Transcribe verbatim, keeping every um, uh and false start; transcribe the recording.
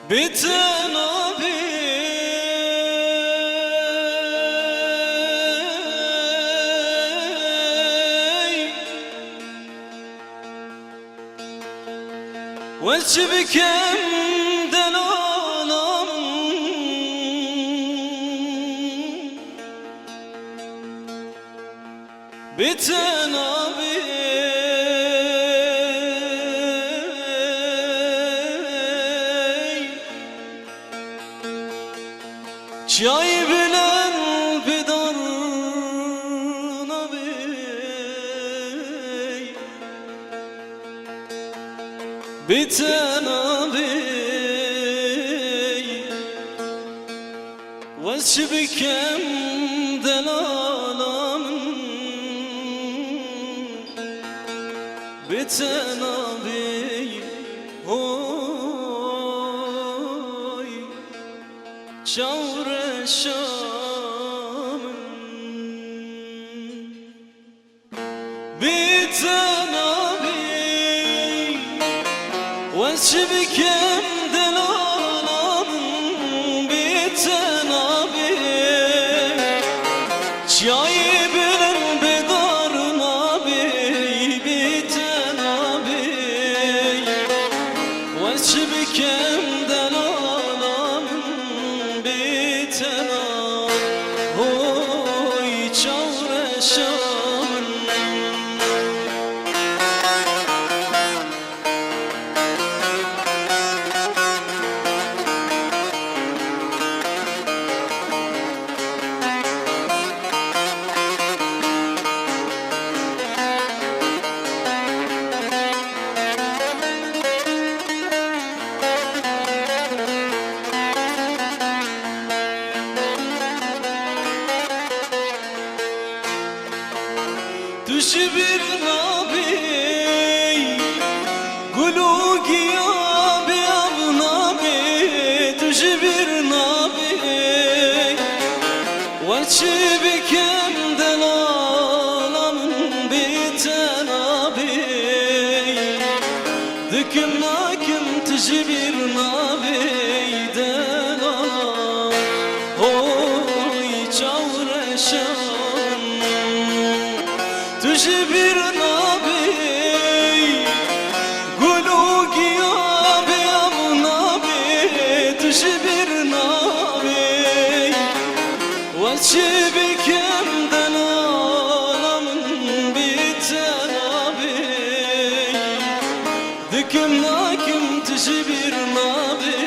Bê te nabê. Wez çi bikim delala min? Bê te nabê. Çiyayê bilind bê dar nabê. Bê te nabê. Wez çi bikim delala min? Bê te nabê, hoy, çawreşa min. Bê te nabê, wez çi bikim delala min, bê te nabê. Çiyayê bilind bê dar nabê, bê te nabê. Wez çi bikim delala min, bê te nabê. Hoy çawreşa min. Tu ji bîr nabî, gul û giya bêav nabî, tu ji bîr nabî. Wez çi bikim delala min, bê te nabî. Dikim nakim tu ji bîr nabî delala. Hoy çawreşan, tu ji bîr nabî. Gul û giya bêav nabî, tu ji bîr nabî. Wez çi bikim delala min, bê te nabî. Dikim nakim tu ji bîr nabî